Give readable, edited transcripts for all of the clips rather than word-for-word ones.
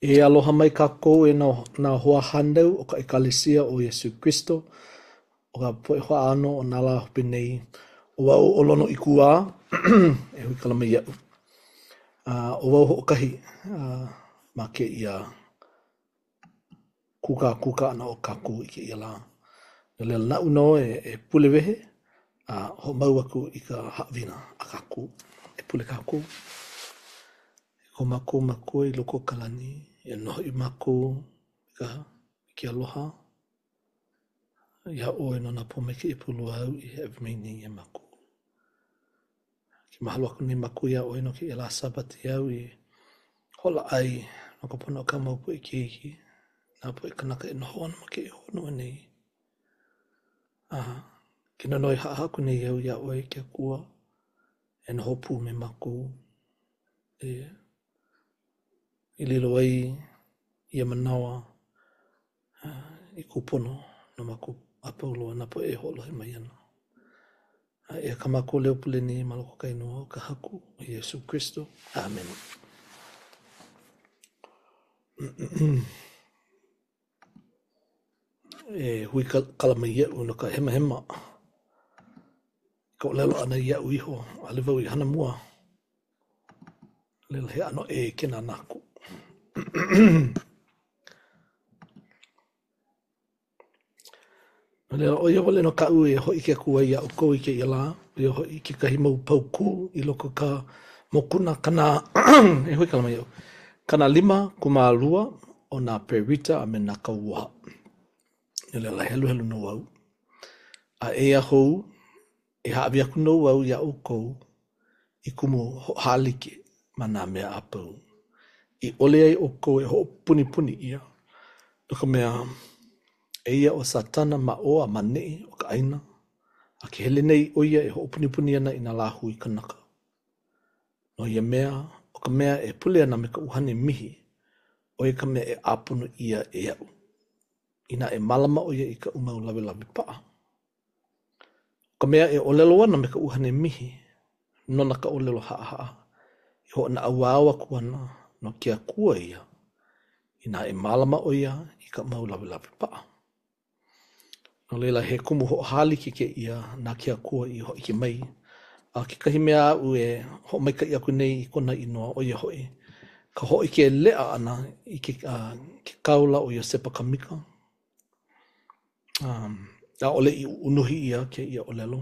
E aloha mai kākou e nā hoahānau o ka ʻEkalesia o Iesū Kristo, o ka poʻe hoʻāno o nā lā hope nei. ʻO wau ʻo Lonoikuā, e huikala mai iaʻu. A ʻo wau hoʻokahi ma kēia kūkākūkā ʻana o kākou i kēia lā. No laila, naʻu nō e pule wehe a hoʻomau aku i ka haʻawina a kākou. E pule kākou. E ko mākou Makua i loko o ka lani, e aloha hoʻi mākou i ka, i ke aloha iā ʻoe no nā pōmaikaʻi a pau loa āu i hāʻawi mai nei iā mākou. Ke mahalo aku nei mākou iā ʻoe no kēia lā Sābati āu i hoʻolaʻa ai no ka pono o kāu mau poʻe keiki, nā poʻe kanaka e noho ana ma kēia honua nei. A ke nonoi haʻahaʻa aku nei au iā ʻoe ke Akua e noho pū me mākou e i lilo ai ia manawa i kūpono no mākou a pau loa nā poʻe e hoʻolohe mai ana. A eia kā mākou leo pule nei ma loko o ka inoa o ka Haku ʻo Iesū Kristo. ʻĀmene. E huikala mai iaʻu no ka hemahema i ka ʻōlelo ʻana iaʻu iho, ʻaʻole wau i hana mua. Laila he ʻano ʻē ke nānā aku. No laila, ʻo ia wale nō kaʻu e hōʻike aku ai iā ʻoukou i kēia lā, ʻo ia hoʻi kekahi mau paukū i loko o ka mokuna kana, e huikala mai iaʻu, 52 o nā Perita a me nā Kauoha. No laila, heluhelu nō au. A eia hou, E hāʻawi aku nō au iā ʻoukou i kumu hoʻohālike ma nā mea a pau, i ʻole ai ʻoukou e hoʻopunipuni ʻia, no ka mea, eia ʻo Sātana ma ʻō a ma ʻaneʻi o ka ʻāina, a ke hele nei ʻo ia e hoʻopunipuni ana i nā lāhui kanaka. No ia mea, ʻo ka mea e pule ana me ka ʻuhane mihi, ʻo ia ka mea e ʻāpono ʻia e aʻu, inā e mālama ʻo ia i kaʻu mau lawelawe paʻa. ʻO ka mea e ʻōlelo ana me ka ʻuhane mihi, nona ka ʻōlelo haʻahaʻa, e hoʻonaʻauao aku ana no ke Akua ia, inā e mālama ʻo ia i kaʻu mau lawelawe paʻa. No laila, he kumu hoʻohālike kēia na ke Akua i hōʻike mai. A kekahi mea aʻu e hoʻomaikaʻi aku nei i kona inoa, ʻo ia hoʻi ka hōʻike leʻa ʻana i ke, uh, ke kāula ʻo Iosepa Kamika, Um, ʻaʻole i unuhi ʻia kēia ʻōlelo.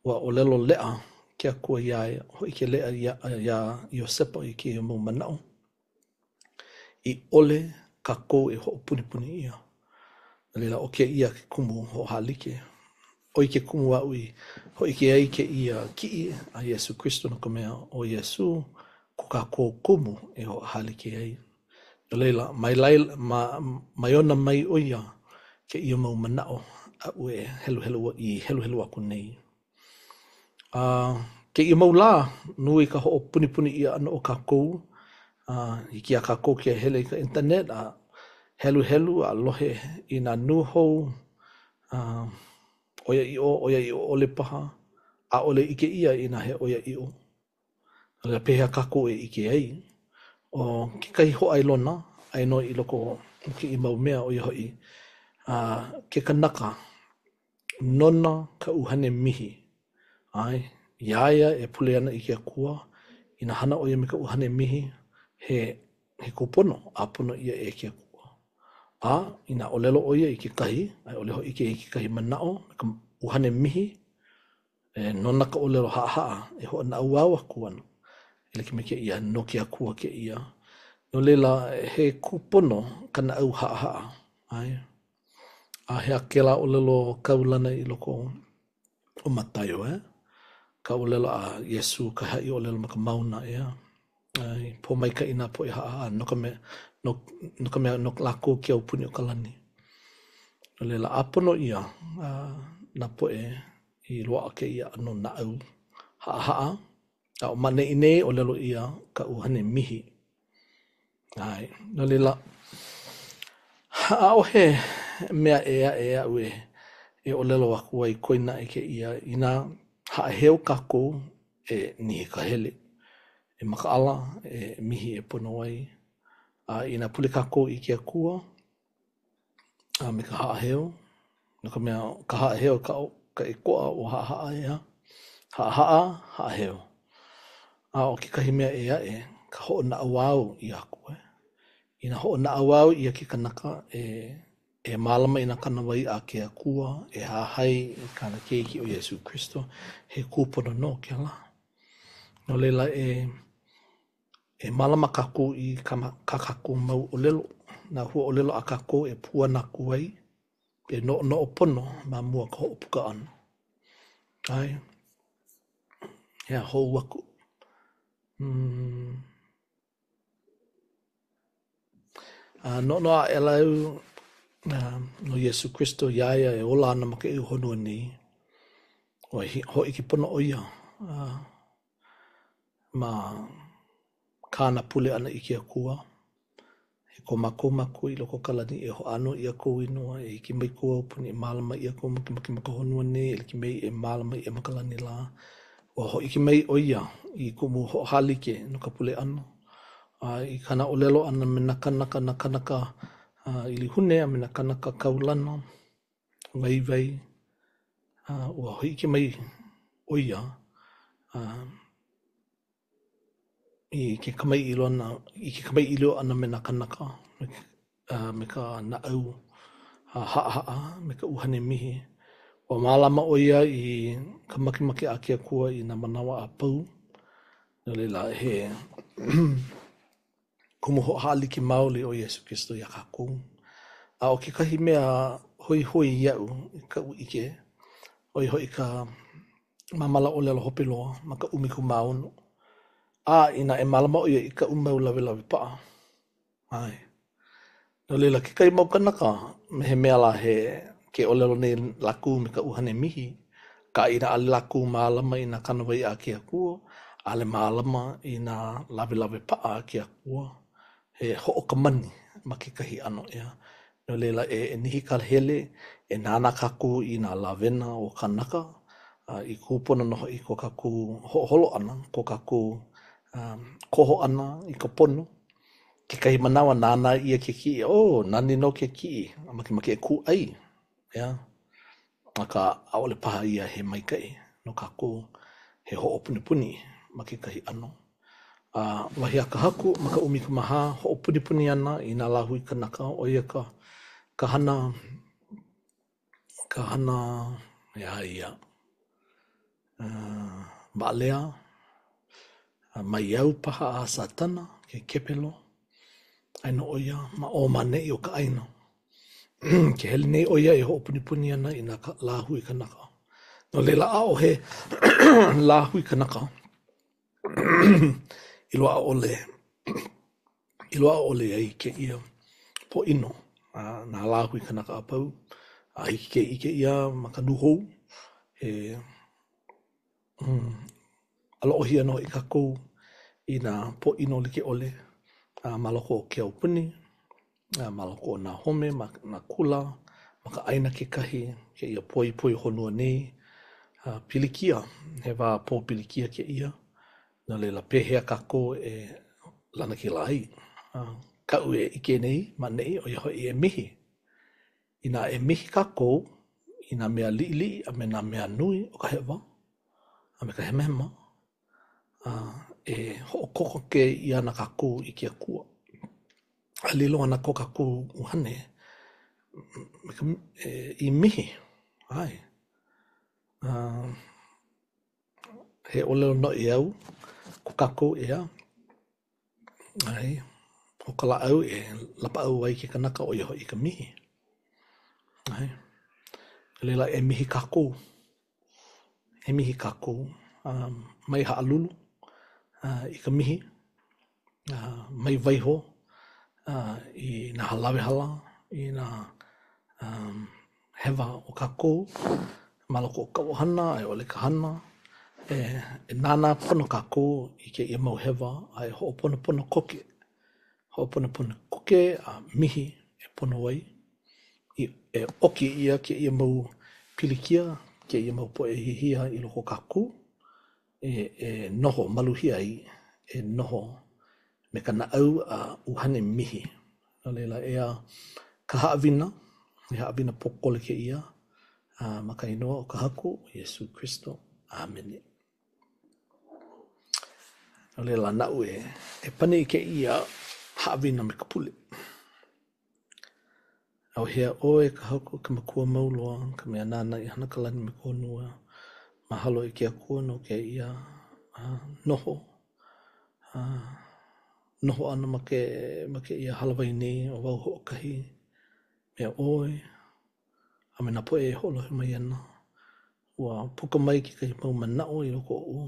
Ua ʻōlelo leʻa ke Akua iā ia, hōʻike leʻa iā, iā Iosepa i kēia mau manaʻo, i ʻole kākou e hoʻopunipuni ʻia. No laila, ʻo kēia ke kumu hoʻohālike. ʻO ia ke kumu aʻu i hōʻike ai kēia kiʻi a Iesū Kristo no ka mea, ʻo Iesū ko kākou kumu e hoʻohālike ai. No laila, mai laila, ma, mai ona mai ʻo ia kēia mau manaʻo aʻu e heluhelu, i heluhelu aku nei. A kēia mau lā, nui ka hoʻopunipuni ʻia ʻana o kākou. A hiki iā kākou ke hele i ka internet a heluhelu a lohe i nā nūhou, a ʻoiaʻiʻo, ʻoiaʻiʻo ʻole paha, ʻaʻole ʻike ʻia inā he ʻoiaʻiʻo. No laila, pehea kākou e ʻike ai? ʻO kekahi hōʻailona, aia nō i loko o kēia mau mea, ʻo ia hoʻi, ke kanaka nona ka ʻuhane mihi, ʻae, iā ia e pule ana i ke Akua, inā hana ʻo ia me ka ʻuhane mihi, he, he kūpono, ʻāpono ʻia e ke Akua. A inā ʻōlelo ʻo ia i kekahi, a i ʻole hōʻike i kekahi manaʻo me ka ʻuhane mihi, E nona ka ʻōlelo haʻahaʻa e hoʻonaʻauao aku ana, e like me kēia, no ke Akua kēia. No laila, he kūpono ka naʻau haʻahaʻa, ʻae? A he aha kēlā ʻōlelo kaulana i loko o Mataio, eh? Ka ʻōlelo a Iesū, ka haʻi ʻōlelo ma ka mauna, ʻeā? ʻAe, pōmaikaʻi nā poʻe haʻahaʻa no ka mea, no, no ka mea, no lākou ke aupuni o ka lani. No laila, ʻāpono ʻia uh, nā poʻe i loaʻa kēia ʻano naʻau haʻahaʻa, a ʻo ma ʻaneʻi nei, ʻōlelo ʻia ka ʻuhane mihi. ʻAe, no laila, ʻaʻohe mea ʻē aʻe aʻu e, e ʻōlelo aku ai koe naʻe kēia, inā haʻaheo kākou e nihi ka hele, e makaʻala, e mihi e pono ai. A inā pule kākou i ke Akua a me ka haʻaheo, no ka mea, ka haʻaheo ka ka ʻēkoʻa o haʻahaʻa ʻeā, haʻahaʻa, haʻaheo. A ʻo kekahi mea ʻē aʻe, ka hoʻonaʻauao ʻia aku. E. Inā hoʻonaʻauao ʻia ke kanaka e e mālama i nā kānāwai a ke Akua, e hahai i kāna keiki ʻo Iesū Kristo, he kūpono nō kēlā. No laila, e e mālama kākou i kā, kā kākou mau ʻōlelo, nā huaʻōlelo a kākou e puana aku ai, e noʻonoʻo pono ma mua o ka hoʻopuka ʻana. ʻAe. He aha hou aku. Mm. A noʻonoʻo aʻela au no Iesū Kristo iā ia e ola ana ma kēia honua nei, ua hōʻike pono ʻo ia ma kāna pule ʻana i ke Akua. E ko mākou Makua i loko o ka lani, e hoʻāno ʻia kou inoa, e hiki mai kou aupuni, e mālama ʻia kou makemake ma ka honua nei, e like me i e mālama ʻia ma ka lani lā. Ua hōʻike mai ʻo ia i kumu hoʻohālike no ka pule ʻana, a i kāna ʻōlelo ʻana me nā kānaka, nā kānaka ʻilihune a me nā kānaka kaulana, waiwai, a ua hōʻike mai ʻo ia i ke kamaʻilio ʻana, i ke kamaʻilio ʻana me nā kānaka, a me ka naʻau haʻahaʻa, me ka ʻuhane mihi. Ua mālama ʻo ia i ka makemake a ke Akua i nā manawa a pau. No laila, he kumu hoʻohālike maoli ʻo Iesū Kristo iā kākou. A ʻo kekahi mea hoihoi iaʻu i kaʻu ʻike, ʻo ia hoʻi ka māmala ʻōlelo hope loa ma ka 16. A inā e mālama ʻoe i kaʻu mau lawelawe paʻa, ʻae. No laila, kekahi mau kanaka, me he mea lā he ke ʻōlelo nei lākou me ka ʻuhane mihi, akā inā ʻaʻole lākou mālama i nā kānāwai a ke Akua, ʻaʻole mālama i nā lawelawe paʻa a ke Akua, he hoʻokamani ma kekahi ʻano, ʻeā. No laila, e nihi ka hele, e nānā kākou i nā lawena o kānaka, a i kūpono nō hoʻi ko kākou hoʻoholo ʻana, ko kākou koho ʻana i ka pono. Kekahi manawa, nānā ʻia ke kiʻi, oh, nani nō ke kiʻi, a makemake e kūʻai, ʻeā. Akā, ʻaʻole paha ia he maikaʻi no kākou, he hoʻopunipuni ma kekahi ʻano. A wahi a ka Haku ma ka 14, hoʻopunipuni ana i nā lāhui kanaka, ʻo ia ka ka hana, ka hana, he aha ia, uh, maʻalea, maiau paha a Sātana, ke kepelo, aia nō ʻo ia ma ʻō ma ʻaneʻi o ka ʻāina. Ke hele nei ʻo ia e hoʻopunipuni ana i nā lāhui kanaka. No laila, ʻaʻohe lāhui kanaka i loaʻa ʻole i loaʻa ʻole ai kēia pōʻino a nā lāhui kanaka a pau. A hiki ke ʻike ʻia ma ka nūhou, he ʻaloʻohia nō hoʻi kākou i nā pōʻino like ʻole a ma loko o ke aupuni, a ma loko o nā home, ma nā kula, ma ka ʻāina kekahi, kēia poepoe honua nei. A pilikia, he wā pōpilikia kēia, no laila pehea kākou e lanakila ai? A kaʻu e ʻike nei ma ʻaneʻi, ʻo ia hoʻi e mihi. Inā e mihi kākou i nā mea liʻiliʻi a me nā mea nui o ka hewa a me ka hemahema, a e hoʻokokoke ʻia ana kākou i ke Akua. A lilo ana ko kākou ʻuhane me ka, e, i mihi, ʻae. A, he ʻōlelo noʻeau ko kākou ʻeā, ʻae, ʻo ka lāʻau e lapaʻau ai ke kanaka ʻo ia hoʻi ka mihi. ʻAe. No laila e mihi kākou. E mihi kākou. A mai haʻalulu a, i ka mihi. A, mai waiho a, i nā lawehala, i nā um, hewa o kākou ma loko o ka ʻohana a i ʻole ka hana. E, e nānā pono kākou i kēia mau hewa a e hoʻoponopono koke. Hoʻoponopono koke a mihi e pono ai. I, e ʻoki ʻia kēia mau pilikia, kēia mau poʻe hihia i loko o kākou. E, e noho maluhia ai, e noho. Me ka naʻau a ʻuhane mihi. No laila, eia ka haʻawina, he haʻawina pōkole kēia, a ma ka inoa o ka Haku ʻo Iesū Kristo. ʻĀmene. No laila, naʻu e, e pani i kēia haʻawina me ka pule. ʻAuhea ʻoe e ka Haku, ka Makua mau loa, ka mea nāna i hana ka lani me ka honua, mahalo e ke Akua no kēia noho noho ʻana ma ke ma kēia hālāwai nei ʻo wau hoʻokahi me ʻoe a me nā poʻe e hoʻolohe mai ana. Ua puka mai kekahi mau manaʻo i loko oʻu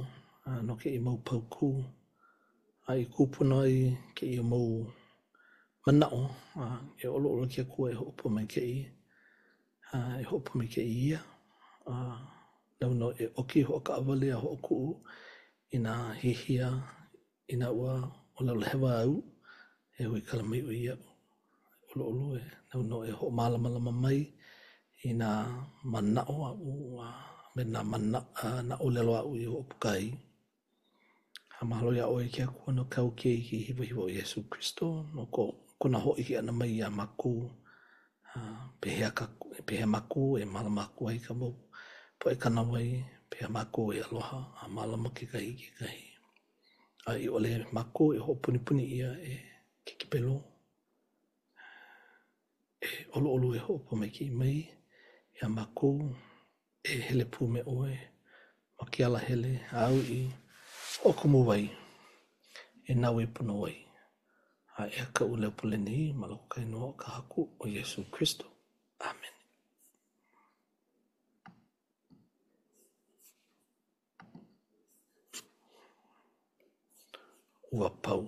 no kēia mau paukū a i kūpono ai kēia mau manaʻo a e ʻoluʻolu ke Akua e hoʻopōmaikaʻi a e hoʻopōmaikaʻi ia a nāu nō e ʻoki hoʻokaʻawale a hoʻokuʻu i nā hihia inā ua ʻōlelo hewa au e huikala mai ʻoe iaʻu. ʻOluʻolu e nāu nō e hoʻomālamalama mai i nā manaʻo aʻu a me nā mana nā ʻōlelo aʻu i hoʻopuka ai. A mahalo iā ʻoe e ke Akua no kāu keiki hiwahiwa ʻo Iesū Kristo no ko kona hōʻike ʻana mai iā mākou pehea ka pehea mākou e mālama aku ai i ka mau poʻe kānāwai, pehea mākou e aloha a mālama kekahi i kekahi. A i ʻole mākou e hoʻopunipuni ʻia e ke kepelo, e ʻoluʻolu e hoʻopōmaikaʻi mai iā mākou e hele pū me ʻoe ma ke alahele āu i hoʻokumu ai e naue pono ai. A eia kaʻu leo pule nei ma loko o ka inoa o ka Haku ʻo Iesū Kristo. ʻĀmene. Ua pau.